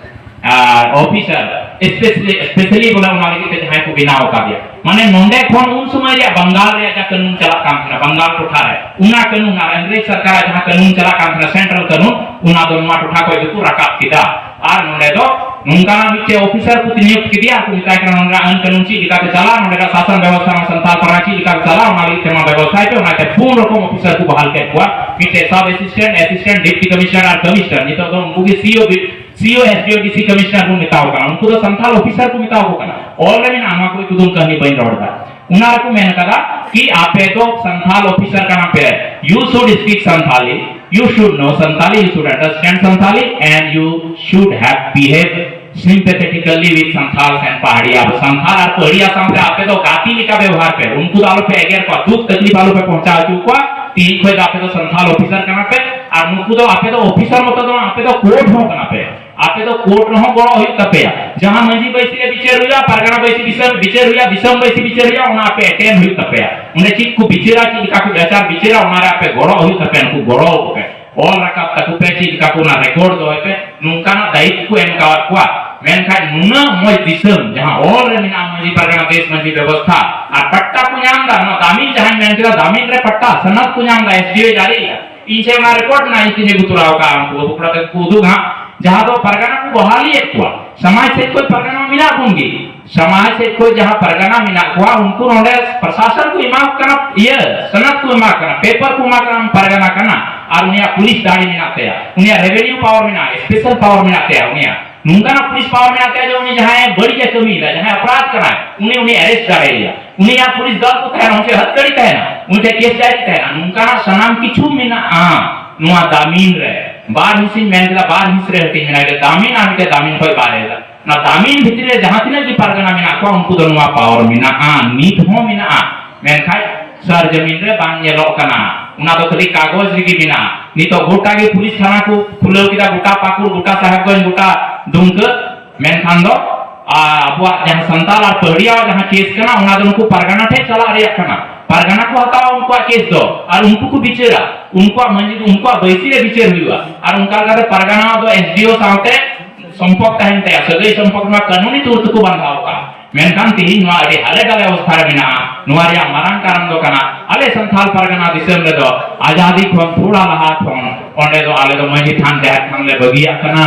R officer, specially, specially ᱵᱚᱞᱮ ᱚᱱᱟ ᱞᱟᱹᱜᱤᱫ ᱛᱮ ᱡᱟᱦᱟᱸᱭ ᱠᱚ ᱵᱮᱱᱟᱣ ᱟᱠᱟᱫᱮᱭᱟ, ᱢᱟᱱᱮ ᱱᱚᱸᱰᱮ ᱠᱷᱚᱱ ᱩᱱ ᱥᱚᱢᱚᱭ ᱨᱮᱭᱟᱜ ᱵᱟᱝᱜᱟᱞ ᱨᱮᱭᱟᱜ ᱡᱟᱦᱟᱸ ᱠᱟᱹᱱᱩᱱ ᱪᱟᱞᱟᱜ ᱠᱟᱱ ᱛᱟᱦᱮᱱᱟ, ᱵᱟᱝᱜᱟᱞ ᱴᱚᱴᱷᱟ ᱨᱮ, ᱚᱱᱟ ᱠᱟᱹᱱᱩᱱ ᱟᱨ ᱤᱝᱨᱮᱡᱽ ᱥᱚᱨᱠᱟᱨᱟᱜ ᱡᱟᱦᱟᱸ ᱠᱟᱹᱱᱩᱱ ᱪᱟᱞᱟᱜ ᱠᱟᱱ ᱛᱟᱦᱮᱱᱟ, ᱥᱮᱱᱴᱨᱟᱞ ᱠᱟᱹᱱᱩᱱ, ᱚᱱᱟ ᱫᱚ ᱱᱚᱣᱟ ᱴᱚᱴᱷᱟ ᱠᱷᱚᱱ ᱜᱮᱠᱚ ᱨᱟᱠᱟᱵ ᱠᱮᱫᱟ᱾ ᱟᱨ ᱱᱚᱸᱰᱮ ᱫᱚ ᱱᱚᱝᱠᱟᱱᱟᱜ ᱢᱤᱫᱴᱮᱡ ᱚᱯᱷᱤᱥᱟᱨ ᱠᱚ ᱱᱤᱭᱳᱜᱽ ᱠᱮᱫᱮᱭᱟ, ᱠᱚ ᱢᱮᱛᱟᱭ ᱠᱟᱱᱟ, "ᱱᱚᱸᱰᱮᱱᱟᱜ ᱟᱹᱱ ᱠᱟᱹᱱᱩᱱ ᱪᱮᱫ ᱞᱮᱠᱟᱛᱮ ᱪᱟᱞᱟᱜᱼᱟ, ᱱᱚᱸᱰᱮᱱᱟᱜ ᱥᱟᱥᱚᱱ ᱵᱮᱵᱚᱥᱛᱷᱟ ᱥᱟᱱᱛᱟᱲ ᱯᱟᱲᱟ ᱪᱮᱫ ᱞᱮᱠᱟᱛᱮ ᱪᱟᱞᱟᱜᱼᱟ, ᱚᱱᱟ ᱞᱟᱹᱜᱤᱫ ᱛᱮ ᱢᱟ ᱵᱮᱵᱚᱥᱛᱷᱟᱭ ᱯᱮ", ᱚᱱᱟᱛᱮ ᱯᱩᱱ ᱨᱚᱠᱚᱢ ᱚᱯᱷᱤᱥᱟᱨ ᱠᱚ ᱵᱟᱦᱟᱞ ᱠᱮᱫ ᱠᱚᱣᱟ, ᱢᱤᱫᱴᱮᱡ ᱥᱟᱵ ᱮᱥᱤᱥᱴᱮᱱᱴ, ᱮᱥᱤᱥᱴᱮᱱᱴ ᱰᱤᱯᱴᱤ ᱠᱚᱢᱤᱥᱚᱱᱟᱨ ᱟᱨ ᱠᱚᱢᱤᱥᱚᱱᱟᱨ᱾ ᱱᱤᱛᱚᱜ ᱫᱚ ᱩᱱᱠᱩ ᱜᱮ ᱥᱤ ᱳ ᱵᱤ ᱥᱤ ᱳ, ᱮᱥ ᱰᱤ ᱳ, ᱰᱤ ᱥᱤ ᱠᱚᱢᱤᱥᱚᱱᱟᱨ ᱵᱚᱱ ᱢᱮᱛᱟᱣ ᱠᱟᱱᱟ, ᱩᱱᱠᱩ ᱫᱚ ᱥᱟᱱᱛᱟᱞ ᱚᱯᱷᱤᱥᱟᱨ ᱠᱚ ᱢᱮᱛᱟᱣ ᱠᱚ ᱠᱟᱱᱟ᱾ ᱚᱞ ᱨᱮ ᱢᱮᱱᱟᱜᱼᱟ, ᱱᱚᱣᱟ ᱠᱚ ᱠᱩᱫᱩᱢ ᱠᱟᱹᱦᱱᱤ ᱵᱟᱹᱧ ᱨᱚᱲ ᱮᱫᱟ᱾ ᱚᱱᱟ ᱨᱮᱠᱚ ᱢᱮᱱ ᱠᱟᱫᱟ ᱠᱤ ᱟᱯᱮ ᱫᱚ ᱥᱟᱱᱛᱟᱞ ᱚᱯᱷᱤᱥᱟᱨ ᱠᱟᱱᱟ ᱯᱮ, you should speak Santali, you should know Santali, you should understand Santali and you should have behave sympathetically with Santals and ᱯᱟᱦᱟᱲᱤ᱾ ᱟᱵᱚ ᱥᱟᱱᱛᱟᱞ ᱟᱨ ᱯᱟᱦᱟᱲᱤᱭᱟ ᱥᱟᱶᱛᱮ ᱟᱯᱮ ᱫᱚ ᱜᱟᱛᱮ ᱞᱮᱠᱟ ᱵᱮᱣᱦᱟᱨ ᱯᱮ, ᱩᱱᱠᱩ ᱫᱚ ᱟᱞᱚ ᱯᱮ ᱮᱜᱮᱨ ᱠᱚᱣᱟ, ᱫᱩᱠ ᱛᱟᱠᱞᱤᱯ ᱟᱞᱚ ᱯᱮ ᱯᱚᱦᱚᱸᱪᱟᱣ ᱦᱚᱪᱚ ᱠᱚᱣᱟ᱾ ᱛᱤᱦᱤᱧ ᱠᱷᱚᱱ ᱫᱚ ᱟᱯᱮ ᱫᱚ ᱥᱟᱱᱛᱟᱞ ᱚᱯᱷᱤᱥᱟᱨ ᱠᱟᱱᱟ ᱯᱮ ᱟᱨ ᱱᱩᱠᱩ ᱫᱚ ᱟᱯᱮ ᱫᱚ ᱚᱯᱷᱤᱥᱟᱨ ᱢᱚᱛᱚ ᱫᱚ ᱵᱟᱝ, ᱟᱯᱮ ᱫᱚ ᱠᱳᱨᱴ ᱦᱚᱸ ᱠᱟᱱᱟ ᱯᱮ᱾ ᱟᱯᱮ ᱫᱚ ᱠᱳᱨᱴ ᱨᱮᱦᱚᱸ ᱜᱚᱲᱚ ᱦᱩᱭᱩᱜ ᱛᱟᱯᱮᱭᱟ᱾ ᱡᱟᱦᱟᱸ ᱢᱟᱹᱡᱷᱤ ᱵᱟᱹᱭᱥᱤ ᱨᱮ ᱵᱤᱪᱟᱹᱨ ᱦᱩᱭᱩᱜᱼᱟ, ᱯᱟᱨᱜᱟᱱᱟ ᱵᱟᱹᱭᱥᱤ ᱵᱤᱪᱟᱹᱨ, ᱵᱤᱪᱟᱹᱨ ᱦᱩᱭᱩᱜᱼᱟ, ᱫᱤᱥᱚᱢ ᱵᱟᱹᱭᱥᱤ ᱵᱤᱪᱟᱹᱨ ᱦᱩᱭᱩᱜᱼᱟ, ᱚᱱᱟ ᱟᱯᱮ ᱮᱴᱮᱱᱰ ᱦᱩᱭᱩᱜ ᱛᱟᱯᱮᱭᱟ᱾ ᱚᱸᱰᱮ ᱪᱮᱫ ᱠᱚ ᱵᱤᱪᱟᱹᱨᱟ, ᱪᱮᱫ ᱞᱮᱠᱟ ᱠᱚ ᱵᱤᱪᱟᱹᱨ, ᱵᱤᱪᱟᱹᱨᱟ, ᱚᱱᱟ ᱨᱮ ᱟᱯᱮ ᱜᱚᱲᱚ ᱦᱩᱭᱩᱜ ᱛᱟᱯᱮᱭᱟ᱾ ᱱᱩᱠᱩ ᱜᱚᱲᱚ ᱟᱠᱚ ᱯᱮ, ᱚᱞ ᱨᱟᱠᱟᱵ ᱛᱟᱠᱚ ᱯᱮ, ᱪᱮᱫ ᱞᱮᱠᱟ ᱠᱚ ᱚᱱᱟ ᱨᱮᱠᱚᱨᱰ ᱫᱚᱦᱚᱭ ᱯᱮ᱾ ᱱᱚᱝᱠᱟᱱᱟᱜ ᱫᱟᱭᱤᱛᱛᱚ ᱠᱚ ᱮᱢ ᱠᱟᱣᱟᱫ ᱠᱚᱣᱟ᱾ ᱢᱮᱱᱠᱷᱟᱱ ᱱᱩᱱᱟᱹᱜ ᱢᱚᱡᱽ ᱫᱤᱥᱚᱢ, ᱡᱟᱦᱟᱸ ᱚᱞ ᱨᱮ ᱢᱮᱱᱟᱜᱼᱟ, ᱢᱟᱹᱡᱷᱤ ᱯᱟᱨᱜᱟᱱᱟ ᱫᱮᱥ ᱢᱟᱹᱡᱷᱤ ᱵᱮᱵᱚᱥᱛᱷᱟ, ᱟᱨ ᱯᱟᱴᱴᱟ ᱠᱚ ᱧᱟᱢ ᱮᱫᱟ, ᱱᱚᱣᱟ ᱫᱟᱢᱤᱱ ᱡᱟᱦᱟᱸᱧ ᱢᱮᱱ ᱠᱮᱫᱟ, ᱫᱟᱢᱤᱱ ᱨᱮ ᱯᱟᱴᱴᱟ, ᱥᱟᱱᱟᱫ ᱠᱚ ᱧᱟᱢ ᱮᱫᱟ, ᱮᱥ ᱰᱤ ᱳ ᱡᱟᱹᱨᱤᱭᱮᱫᱟ᱾ ᱤᱧ ᱴᱷᱮᱱ ᱚᱱᱟ ᱨᱮᱠᱚᱨᱰ ᱢᱮᱱᱟᱜᱼᱟ, ᱤᱧ ᱴᱷᱮᱱ ᱠᱚ ᱛᱚᱨᱟᱣ ᱠᱟᱜᱼᱟ, ᱩᱱᱠᱩ ᱵᱟᱹᱵᱩ ᱠᱚᱲᱟ ᱛᱟᱠᱚ ᱠᱚ ᱩᱫᱩᱜᱟ ᱦᱟᱸᱜ, ᱡᱟᱦᱟᱸ ᱫᱚ ᱯᱟᱨᱜᱟᱱᱟ ᱠᱚ ᱵᱚᱦᱟᱞᱤᱭᱮᱫ ᱠᱚᱣᱟ᱾ ᱥᱚᱢᱟᱡᱽ ᱥᱮᱫ ᱠᱷᱚᱱ ᱯᱟᱨᱜᱟᱱᱟ ᱢᱮᱱᱟᱜ ᱵᱚᱱ ᱜᱮ, ᱥᱚᱢᱟᱡᱽ ᱥᱮᱫ ᱠᱷᱚᱱ ᱡᱟᱦᱟᱸ ᱯᱟᱨᱜᱟᱱᱟ ᱢᱮᱱᱟᱜ ᱠᱚᱣᱟ, ᱩᱱᱠᱩ ᱱᱚᱰᱮ ᱯᱨᱚᱥᱟᱥᱚᱱ ᱠᱚ ᱮᱢᱟ ᱠᱚ ᱠᱟᱱᱟ, ᱤᱭᱟᱹ, ᱥᱚᱱᱚᱫ ᱠᱚ ᱮᱢᱟ ᱠᱚ ᱠᱟᱱᱟ, ᱯᱮᱯᱟᱨ ᱠᱚ ᱮᱢᱟ ᱠᱚ ᱠᱟᱱᱟ, ᱯᱟᱨᱜᱟᱱᱟ ᱠᱟᱱᱟ, ᱟᱨ ᱩᱱᱤᱭᱟᱜ ᱯᱩᱞᱤᱥ ᱫᱟᱲᱮ ᱢᱮᱱᱟᱜ ᱛᱟᱭᱟ, ᱩᱱᱤᱭᱟᱜ ᱨᱮᱵᱷᱮᱱᱤᱭᱩ ᱯᱟᱣᱟᱨ ᱢᱮᱱᱟᱜᱼᱟ, ᱥᱯᱮᱥᱟᱞ ᱯᱟᱣᱟᱨ ᱢᱮᱱᱟᱜ ᱛᱟᱭᱟ, ᱩᱱᱤᱭᱟᱜ ᱱᱚᱝᱠᱟᱱᱟᱜ ᱯᱩᱞᱤᱥ ᱯᱟᱣᱟᱨ ᱢᱮᱱᱟᱜ ᱛᱟᱭᱟ ᱡᱮ ᱩᱱᱤ ᱡᱟᱦᱟᱸᱭ ᱵᱟᱹᱲᱤᱡ ᱮ ᱠᱟᱹᱢᱤᱭᱮᱫᱟ, ᱡᱟᱦᱟᱸᱭ ᱚᱯᱨᱟᱫᱷ ᱠᱟᱱᱟᱭ, ᱩᱱᱤ, ᱩᱱᱤ ᱮᱨᱮᱥᱴ ᱫᱟᱲᱮᱭᱟᱭᱟ᱾ ᱩᱱᱤᱭᱟᱜ ᱯᱩᱞᱤᱥ ᱫᱚᱞ ᱠᱚ ᱛᱟᱦᱮᱱᱟ, ᱩᱱᱤ ᱴᱷᱮᱱ ᱦᱟᱛᱠᱟᱹᱲᱤ ᱛᱟᱦᱮᱱᱟ, ᱩᱱᱤ ᱴᱷᱮᱱ ᱠᱮᱥ ᱰᱟᱭᱨᱤ ᱛᱟᱦᱮᱱᱟ᱾ ᱱᱚᱝᱠᱟᱱᱟᱜ ᱥᱟᱱᱟᱢ ᱠᱤᱪᱷᱩ ᱢᱮᱱᱟᱜᱼᱟ ᱱᱚᱣᱟ ᱫᱟᱢᱤᱱ ᱨᱮ᱾ ᱵᱟᱨ ᱦᱤᱸᱥᱤᱧ ᱢᱮᱱ ᱠᱮᱫᱟ, ᱵᱟᱨ ᱦᱤᱸᱥ ᱨᱮ ᱦᱟᱹᱴᱤᱧ ᱢᱮᱱᱟᱜᱼᱟ, ᱢᱤᱫᱴᱮᱱ ᱫᱟᱢᱤᱱ ᱟᱨ ᱢᱤᱫᱴᱮᱱ ᱫᱟᱢᱤᱱ ᱠᱷᱚᱱ ᱵᱟᱨᱦᱮ ᱨᱮ᱾ ᱚᱱᱟ ᱫᱟᱢᱤᱱ ᱵᱷᱤᱛᱨᱤ ᱨᱮ ᱡᱟᱦᱟᱸ ᱛᱤᱱᱟᱹᱜ ᱜᱮ ᱯᱟᱨᱜᱟᱱᱟ ᱢᱮᱱᱟᱜ ᱠᱚᱣᱟ, ᱩᱱᱠᱩ ᱫᱚ ᱱᱚᱣᱟ ᱯᱟᱣᱟᱨ ᱢᱮᱱᱟᱜᱼᱟ, ᱱᱤᱛ ᱦᱚᱸ ᱢᱮᱱᱟᱜᱼᱟ᱾ ᱢᱮᱱᱠᱷᱟᱱ ᱥᱟᱨ ᱡᱟᱢᱤᱱ ᱨᱮ ᱵᱟᱝ ᱧᱮᱞᱚᱜ ᱠᱟᱱᱟ᱾ ᱚᱱᱟ ᱫᱚ ᱠᱷᱟᱹᱞᱤ ᱠᱟᱜᱚᱡᱽ ᱨᱮᱜᱮ ᱢᱮᱱᱟᱜᱼᱟ᱾ ᱱᱤᱛᱚᱜ ᱜᱚᱴᱟ ᱜᱮ ᱯᱩᱞᱤᱥ ᱛᱷᱟᱱᱟ ᱠᱚ ᱠᱷᱩᱞᱟᱹᱣ ᱠᱮᱫᱟ, ᱜᱚᱴᱟ ᱯᱟᱹᱠᱩᱲ, ᱜᱚᱴᱟ ᱥᱟᱦᱮᱵᱽᱜᱚᱸᱡᱽ, ᱜᱚᱴᱟ ᱫᱩᱢᱠᱟᱹ᱾ ᱢᱮᱱᱠᱷᱟᱱ ᱫᱚ, ᱟ, ᱟᱵᱚᱣᱟᱜ ᱡᱟᱦᱟᱸ ᱥᱟᱱᱛᱟᱲ ᱟᱨ ᱯᱟᱹᱦᱲᱤᱭᱟᱣᱟᱜ ᱡᱟᱦᱟᱸ ᱠᱮᱥ ᱠᱟᱱᱟ, ᱚᱱᱟ ᱫᱚ ᱩᱱᱠᱩ ᱯᱟᱨᱜᱟᱱᱟ ᱴᱷᱮᱱ ᱪᱟᱞᱟᱜ ᱨᱮᱭᱟᱜ ᱠᱟᱱᱟ᱾ ᱯᱟᱨᱜᱟᱱᱟ ᱠᱚ ᱦᱟᱛᱟᱣᱟ ᱩᱱᱠᱩᱣᱟᱜ ᱠᱮᱥ ᱫᱚ, ᱟᱨ ᱩᱱᱠᱩ ᱠᱚ ᱵᱤᱪᱟᱹᱨᱟ᱾ ᱩᱱᱠᱩᱣᱟᱜ ᱢᱟᱹᱡᱷᱤ, ᱩᱱᱠᱩᱣᱟᱜ ᱵᱟᱹᱭᱥᱤ ᱨᱮ ᱵᱤᱪᱟᱹᱨ ᱦᱩᱭᱩᱜᱼᱟ᱾ ᱟᱨ ᱚᱱᱠᱟ ᱞᱮᱠᱟᱛᱮ ᱯᱟᱨᱜᱟᱱᱟ ᱫᱚ ᱮᱥ ᱰᱤ ᱳ ᱥᱟᱶᱛᱮ ᱥᱚᱢᱯᱚᱨᱠ ᱛᱟᱦᱮᱱ ᱛᱟᱭᱟ, ᱥᱟᱹᱜᱟᱹᱭ ᱥᱚᱢᱯᱚᱨᱠ ᱱᱚᱣᱟ ᱠᱟᱹᱱᱩᱱᱤ ᱛᱚᱨ ᱛᱮᱠᱚ ᱵᱟᱸᱫᱷᱟᱣ ᱠᱟᱜᱼᱟ᱾ ᱢᱮᱱᱠᱷᱟᱱ ᱛᱤᱦᱤᱧ ᱱᱚᱣᱟ ᱟᱹᱰᱤ ᱦᱟᱞᱮ ᱰᱟᱞᱮ ᱚᱵᱚᱥᱛᱷᱟ ᱨᱮ ᱢᱮᱱᱟᱜᱼᱟ᱾ ᱱᱚᱣᱟ ᱨᱮᱭᱟᱜ ᱢᱟᱨᱟᱝ ᱠᱟᱨᱚᱱ ᱫᱚ ᱠᱟᱱᱟ, ᱟᱞᱮ ᱥᱟᱱᱛᱟᱲ ᱯᱟᱨᱜᱟᱱᱟ ᱫᱤᱥᱚᱢ ᱨᱮᱫᱚ ᱟᱡᱟᱫᱤ ᱠᱷᱚᱱ ᱛᱷᱚᱲᱟ ᱞᱟᱦᱟ ᱠᱷᱚᱱ ᱚᱸᱰᱮ ᱫᱚ ᱟᱞᱮ ᱫᱚ ᱢᱟᱹᱡᱷᱤ ᱛᱷᱟᱱ ᱡᱟᱦᱮᱨ ᱛᱷᱟᱱ ᱞᱮ ᱵᱟᱹᱜᱤᱭᱟᱜ ᱠᱟᱱᱟ᱾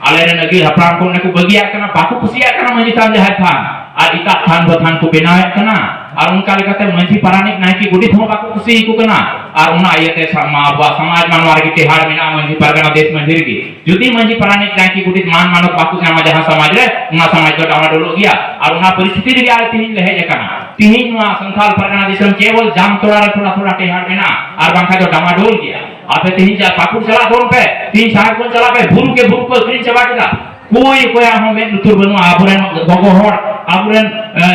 ᱟᱞᱮᱨᱮᱱ ᱟᱹᱜᱤᱞ ᱦᱟᱯᱲᱟᱢ ᱠᱚ ᱚᱸᱰᱮ ᱠᱚ ᱵᱟᱹᱜᱤᱭᱟᱜ ᱠᱟᱱᱟ, ᱵᱟᱠᱚ ᱠᱩᱥᱤᱭᱟᱜ ᱠᱟᱱᱟ ᱢᱟᱹᱡᱷᱤ ᱛᱷᱟᱱ ᱡᱟᱦᱮᱨ ᱛᱷᱟᱱ, ᱟᱨ ᱮᱴᱟᱜ ᱛᱷᱟᱱ ᱫᱚ ᱛᱷᱟᱱ ᱠᱚ ᱵᱮᱱᱟᱣᱮᱫ ᱠᱟᱱᱟ᱾ ᱟᱨ ᱚᱱᱠᱟ ᱞᱮᱠᱟᱛᱮ ᱢᱟᱹᱡᱷᱤ ᱯᱟᱨᱟᱱᱤᱠ ᱱᱟᱭᱠᱮ ᱜᱚᱰᱮᱛ ᱦᱚᱸ ᱵᱟᱠᱚ ᱠᱩᱥᱤᱭᱟᱠᱚ ᱠᱟᱱᱟ᱾ ᱟᱨ ᱚᱱᱟ ᱤᱭᱟᱹᱛᱮ ᱥᱟ-, ᱢᱟ ᱟᱵᱚᱣᱟᱜ ᱥᱚᱢᱟᱡᱽ ᱢᱟ ᱱᱚᱣᱟ ᱨᱮᱜᱮ ᱴᱮᱦᱟᱲ ᱢᱮᱱᱟᱜᱼᱟ, ᱢᱟᱹᱡᱷᱤ ᱯᱟᱨᱜᱟᱱᱟ ᱫᱮᱥ ᱢᱟᱹᱡᱷᱤ ᱨᱮᱜᱮ᱾ ᱡᱩᱫᱤ ᱢᱟᱹᱡᱷᱤ ᱯᱟᱨᱟᱱᱤᱠ ᱱᱟᱭᱠᱮ ᱜᱚᱰᱮᱛ ᱢᱟᱱ ᱢᱟᱱᱚᱛ ᱵᱟᱠᱚ ᱧᱟᱢᱟ ᱡᱟᱦᱟᱸ ᱥᱚᱢᱟᱡᱽ ᱨᱮ, ᱚᱱᱟ ᱥᱚᱢᱟᱡᱽ ᱫᱚ ᱰᱟᱢᱟᱰᱳᱞᱚᱜ ᱜᱮᱭᱟ᱾ ᱟᱨ ᱚᱱᱟ ᱯᱚᱨᱤᱥᱛᱷᱤᱛᱤ ᱨᱮᱜᱮ ᱟᱞᱮ ᱛᱤᱦᱤᱧ ᱞᱮ ᱦᱮᱡ ᱟᱠᱟᱱᱟ᱾ ᱛᱤᱦᱤᱧ ᱱᱚᱣᱟ ᱥᱟᱱᱛᱟᱲ ᱯᱟᱨᱜᱟᱱᱟ ᱫᱤᱥᱚᱢ ᱠᱮᱵᱚᱞ ᱡᱟᱢᱛᱚᱲᱟ ᱨᱮ ᱛᱷᱚᱲᱟ ᱛᱷᱚᱲᱟ ᱴᱮᱦᱟᱲ ᱢᱮᱱᱟᱜᱼᱟ, ᱟᱨ ᱵᱟᱝᱠᱷᱟᱱ ᱫᱚ ᱰᱟᱢᱟᱰᱳᱞ ᱜᱮᱭᱟ᱾ ᱟᱯᱮ ᱛᱤᱦᱤᱧ ᱪᱟ-, ᱯᱟᱹᱠᱩᱲ ᱪᱟᱞᱟᱜ ᱛᱟᱵᱚᱱ ᱯᱮ, ᱛᱤᱦᱤᱧ ᱥᱟᱦᱮᱵᱽᱜᱚᱸᱡᱽ ᱪᱟᱞᱟᱜ ᱯᱮ, ᱵᱩᱨᱩ ᱠᱮ ᱵᱩᱨᱩ ᱠᱚ ᱟᱹᱠᱷᱨᱤᱧ ᱪᱟᱵᱟ ᱠᱮᱫᱟ᱾ ᱚᱠᱚᱭ ᱚᱠᱚᱭᱟᱜ ᱦᱚᱸ ᱢᱮᱫ ᱞᱩᱛᱩᱨ ᱵᱟᱹᱱᱩᱜᱼᱟ᱾ ᱟᱵᱚᱨᱮᱱ ᱜᱚᱜᱚ ᱦᱚᱲ, ᱟᱵᱚᱨᱮᱱ, ᱮ,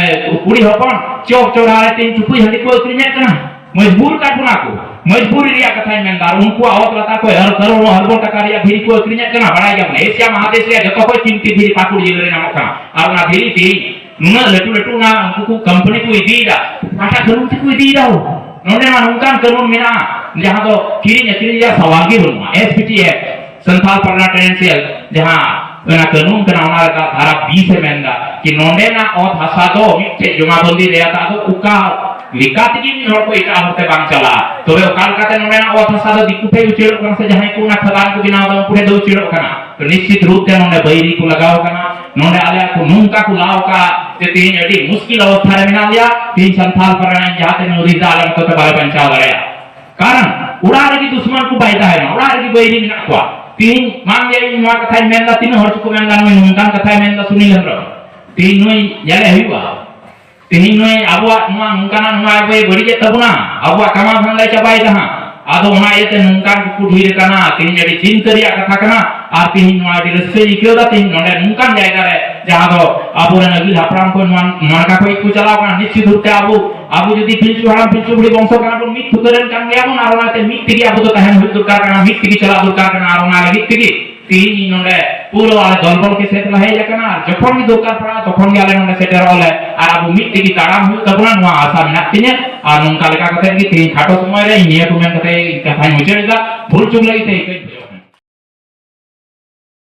ᱠᱩᱲᱤ ᱦᱚᱯᱚᱱ ᱪᱚᱠ ᱪᱚᱲᱦᱟ ᱨᱮ ᱛᱤᱦᱤᱧ ᱴᱩᱠᱩᱡ ᱦᱟᱺᱰᱤ ᱠᱚ ᱟᱹᱠᱷᱨᱤᱧᱮᱫ ᱠᱟᱱᱟ᱾ ᱢᱚᱡᱽᱵᱩᱨ ᱠᱟᱫ ᱵᱚᱱᱟ ᱠᱚ᱾ ᱢᱚᱡᱽᱵᱩᱨᱤ ᱨᱮᱭᱟᱜ ᱠᱟᱛᱷᱟᱧ ᱢᱮᱱᱫᱟ᱾ ᱟᱨ ᱩᱱᱠᱩᱣᱟᱜ ᱚᱛ ᱞᱟᱛᱟᱨ ᱠᱷᱚᱱ ᱟᱨ ᱠᱟᱨᱳᱲ ᱟᱨᱵᱚ ᱴᱟᱠᱟ ᱨᱮᱭᱟᱜ ᱫᱷᱤᱨᱤ ᱠᱚ ᱟᱹᱠᱷᱨᱤᱧᱮᱫ ᱠᱟᱱᱟ᱾ ᱵᱟᱲᱟᱭ ᱜᱮᱭᱟ ᱵᱚᱱ, ᱮᱥᱤᱭᱟ ᱢᱟᱦᱟᱫᱮᱥ ᱨᱮᱭᱟᱜ ᱡᱚᱛᱚ ᱠᱷᱚᱱ ᱠᱤᱢᱛᱤ ᱫᱷᱤᱨᱤ ᱯᱟᱹᱠᱩᱲ ᱡᱮᱞᱟ ᱨᱮ ᱧᱟᱢᱚᱜ ᱠᱟᱱᱟ᱾ ᱟᱨ ᱚᱱᱟ ᱫᱷᱤᱨᱤ ᱛᱮᱦᱤᱧ ᱱᱩᱱᱟᱹᱜ ᱞᱟᱹᱴᱩ ᱞᱟᱹᱴᱩ ᱚᱱᱟ ᱩᱱᱠᱩ ᱠᱚ ᱠᱳᱢᱯᱟᱱᱤ ᱠᱚ ᱤᱫᱤᱭᱮᱫᱟ, ᱚᱠᱟᱴᱟᱜ ᱠᱟᱹᱱᱩᱱ ᱛᱮᱠᱚ ᱤᱫᱤᱭᱮᱫᱟ ᱦᱳ? ᱱᱚᱰᱮ ᱢᱟ ᱱᱚᱝᱠᱟᱱ ᱠᱟᱹᱱᱩᱱ ᱢᱮᱱᱟᱜᱼᱟ, ᱡᱟᱦᱟᱸ ᱫᱚ ᱠᱤᱨᱤᱧ ᱟᱹᱠᱷᱨᱤᱧ ᱨᱮᱭᱟᱜ ᱥᱟᱣᱟᱞ ᱜᱮ ᱵᱟᱹᱱᱩᱜᱼᱟ᱾ S P T act, Santal Pargana tenancy ᱡᱟᱦᱟᱸ ᱚᱱᱟ ᱠᱟᱹᱱᱩᱱ ᱠᱟᱱᱟ, ᱚᱱᱟ ᱨᱮᱱᱟᱜ ᱫᱷᱟᱨᱟ ᱵᱤᱥ ᱮ ᱢᱮᱱᱫᱟ ᱠᱤ ᱱᱚᱰᱮᱱᱟᱜ ᱚᱛ ᱦᱟᱥᱟ ᱫᱚ ᱢᱤᱫᱴᱮᱡ ᱡᱚᱢᱟᱵᱚᱱᱫᱤ ᱨᱮᱭᱟᱜ ᱫᱟᱜ ᱫᱚ ᱚᱠᱟ ᱞᱮᱠᱟ ᱛᱮᱜᱮ ᱢᱤᱫ ᱦᱚᱲ ᱠᱚ ᱮᱴᱟᱜ ᱦᱚᱲ ᱛᱮ ᱵᱟᱝ ᱪᱟᱞᱟᱜᱼᱟ᱾ ᱛᱚᱵᱮ ᱚᱠᱟ ᱞᱮᱠᱟᱛᱮ ᱱᱚᱰᱮᱱᱟᱜ ᱚᱛ ᱦᱟᱥᱟ ᱫᱚ ᱫᱤᱠᱩ ᱴᱷᱮᱡ ᱩᱪᱟᱹᱲᱚᱜ ᱠᱟᱱᱟ ᱥᱮ ᱡᱟᱦᱟᱸᱭ ᱠᱚ ᱚᱱᱟ ᱠᱷᱟᱫᱟᱱ ᱠᱚ ᱵᱮᱱᱟᱣ ᱮᱫᱟ ᱩᱱᱠᱩ ᱴᱷᱮᱡ ᱫᱚ ᱩᱪᱟᱹᱲᱚᱜ ᱠᱟᱱᱟ? ᱛᱚ ᱱᱤᱥᱪᱤᱛ ᱨᱩᱯ ᱛᱮ ᱱᱚᱰᱮ ᱵᱟᱹᱭᱨᱤ ᱠᱚ ᱞᱟᱜᱟᱣ ᱠᱟᱱᱟ᱾ ᱱᱚᱰᱮ ᱟᱞᱮᱭᱟᱜ ᱠᱚ ᱱᱚᱝᱠᱟ ᱠᱚ ᱞᱟᱣ ᱠᱟᱜᱼᱟ ᱡᱮ ᱛᱮᱦᱮᱧ ᱟᱹᱰᱤ ᱢᱩᱥᱠᱤᱞ ᱚᱵᱚᱥᱛᱷᱟ ᱨᱮ ᱢᱮᱱᱟᱜ ᱞᱮᱭᱟ᱾ ᱛᱮᱦᱮᱧ ᱥᱟᱱᱛᱟᱲ ᱯᱟᱨᱜᱟᱱᱟ ᱡᱟᱦᱟᱸ ᱛᱤᱱᱟᱹᱜ ᱦᱩᱫᱤᱥ ᱫᱟ, ᱟᱞᱮ ᱢᱚᱛᱚ ᱛᱮ ᱵᱟᱞᱮ ᱵᱟᱧᱪᱟᱣ ᱫᱟᱲᱮᱭᱟᱜᱼᱟ᱾ ᱠᱟᱨᱚᱱ ᱚᱲᱟᱜ ᱨᱮᱜᱮ ᱫᱩᱥᱢᱟᱱ ᱠᱚ ᱵᱟᱭ ᱛᱟᱦᱮᱱᱟ, ᱚᱲᱟᱜ ᱨᱮᱜᱮ ᱵᱟᱹᱭᱨᱤ ᱢᱮᱱᱟᱜ ᱠᱚᱣᱟ᱾ ᱛᱤᱦᱤᱧ ᱢᱟᱱ ᱞᱤᱭᱟ ᱤᱧ ᱱᱚᱣᱟ ᱠᱟᱛᱷᱟᱧ ᱢᱮᱱᱫᱟ, ᱛᱤᱱᱟᱹᱜ ᱦᱚᱲ ᱪᱚᱠᱚ ᱢᱮᱱᱫᱟ ᱱᱩᱭ ᱱᱚᱝᱠᱟᱱ ᱠᱟᱛᱷᱟᱭ ᱢᱮᱱᱫᱟ ᱥᱩᱱᱤᱞ ᱦᱮᱢᱵᱨᱚᱢ᱾ ᱛᱤᱦᱤᱧ ᱱᱩᱭ ᱧᱮᱞᱮ ᱦᱩᱭᱩᱜᱼᱟ᱾ ᱛᱤᱦᱤᱧ ᱱᱩᱭ ᱟᱵᱚᱣᱟᱜ ᱱᱚᱣᱟ ᱱᱚᱝᱠᱟᱱᱟᱜ ᱱᱚᱣᱟ ᱟᱵᱚᱭ ᱵᱟᱹᱲᱤᱡᱮᱫ ᱛᱟᱵᱚᱱᱟ, ᱟᱵᱚᱣᱟᱜ ᱠᱟᱢᱟᱣ ᱫᱷᱟᱱᱫᱟᱭ ᱪᱟᱵᱟᱭᱮᱫᱟ ᱦᱟᱸᱜ᱾ ᱟᱫᱚ ᱚᱱᱟ ᱤᱭᱟᱹᱛᱮ ᱱᱚᱝᱠᱟᱱ ᱠᱚᱠᱚ ᱰᱷᱮᱨ ᱟᱠᱟᱱᱟ᱾ ᱛᱤᱦᱤᱧ ᱟᱹᱰᱤ ᱪᱤᱱᱛᱟᱹ ᱨᱮᱭᱟᱜ ᱠᱟᱛᱷᱟ ᱠᱟᱱᱟ᱾ ᱟᱨ ᱛᱤᱦᱤᱧ ᱱᱚᱣᱟ ᱟᱹᱰᱤ ᱨᱟᱹᱥᱠᱟᱹᱧ ᱟᱹᱭᱠᱟᱹᱣ ᱮᱫᱟ, ᱛᱤᱦᱤᱧ ᱱᱚᱰᱮ ᱱᱚᱝᱠᱟᱱ ᱡᱟᱭᱜᱟ ᱨᱮ ᱡᱟᱦᱟᱸ ᱫᱚ ᱟᱵᱚᱨᱮᱱ ᱟᱹᱜᱤᱞ ᱦᱟᱯᱲᱟᱢ ᱠᱚ ᱱᱚᱣᱟ ᱱᱚᱣᱟ ᱞᱮᱠᱟ ᱠᱚ ᱠᱚ ᱪᱟᱞᱟᱣ ᱠᱟᱱᱟ᱾ ᱱᱤᱥᱪᱤᱛ ᱨᱩᱯ ᱛᱮ ᱟᱵᱚ ᱟᱵᱚ ᱡᱩᱫᱤ ᱯᱤᱞᱪᱩ ᱦᱟᱲᱟᱢ ᱯᱤᱞᱪᱩ ᱵᱩᱲᱦᱤ ᱵᱚᱝᱥᱚ ᱠᱟᱱᱟ ᱵᱚᱱ, ᱢᱤᱫ ᱛᱷᱩᱠᱟᱹ ᱨᱮᱱ ᱠᱟᱱ ᱜᱮᱭᱟ ᱵᱚᱱ, ᱟᱨ ᱚᱱᱟᱛᱮ ᱢᱤᱫ ᱛᱮᱜᱮ ᱟᱵᱚ ᱫᱚ ᱛᱟᱦᱮᱱ ᱦᱩᱭᱩᱜ ᱫᱚᱨᱠᱟᱨ ᱠᱟᱱᱟ, ᱢᱤᱫ ᱛᱮᱜᱮ ᱪᱟᱞᱟᱜ ᱫᱚᱨᱠᱟᱨ ᱠᱟᱱᱟ᱾ ᱟᱨ ᱚᱱᱟ ᱞᱟᱹᱜᱤᱫ ᱛᱮᱜᱮ ᱛᱮᱦᱮᱧ ᱤᱧ ᱱᱚᱰᱮ ᱯᱩᱨᱟᱹ ᱟᱞᱮ ᱫᱚᱞ ᱵᱚᱞ ᱠᱮ ᱥᱮᱫ ᱞᱮ ᱦᱮᱡ ᱟᱠᱟᱱᱟ, ᱟᱨ ᱡᱚᱠᱷᱚᱱ ᱜᱮ ᱫᱚᱨᱠᱟᱨ ᱯᱟᱲᱟᱜᱼᱟ ᱛᱚᱠᱷᱚᱱ ᱜᱮ ᱟᱞᱮ ᱱᱚᱰᱮ ᱥᱮᱴᱮᱨᱚᱜ ᱟᱞᱮ, ᱟᱨ ᱟᱵᱚ ᱢᱤᱫ ᱛᱮᱜᱮ ᱛᱟᱲᱟᱢ ᱦᱩᱭᱩᱜ ᱛᱟᱵᱚᱱᱟ, ᱱᱚᱣᱟ ᱟᱥᱟ ᱢᱮᱱᱟᱜ ᱛᱤᱧᱟᱹ᱾ ᱟᱨ ᱱᱚᱝᱠᱟ ᱞᱮᱠᱟ ᱠᱟᱛᱮ ᱜᱮ ᱛᱮᱦᱮᱧ ᱠᱷᱟᱴᱚ ᱥᱚᱢᱚᱭ ᱨᱮ ᱤᱧ ᱱᱤᱭᱟᱹ ᱠᱚ ᱢᱮᱱ ᱠᱟᱛᱮ ᱠᱟᱛᱷᱟᱧ ᱢᱩᱪᱟᱹᱫ ᱮᱫᱟ᱾ ᱵᱷᱩᱞ ᱪᱩᱠ ᱞᱟᱹᱜᱤᱫ ᱛᱮ ᱤᱠᱟᱹᱧ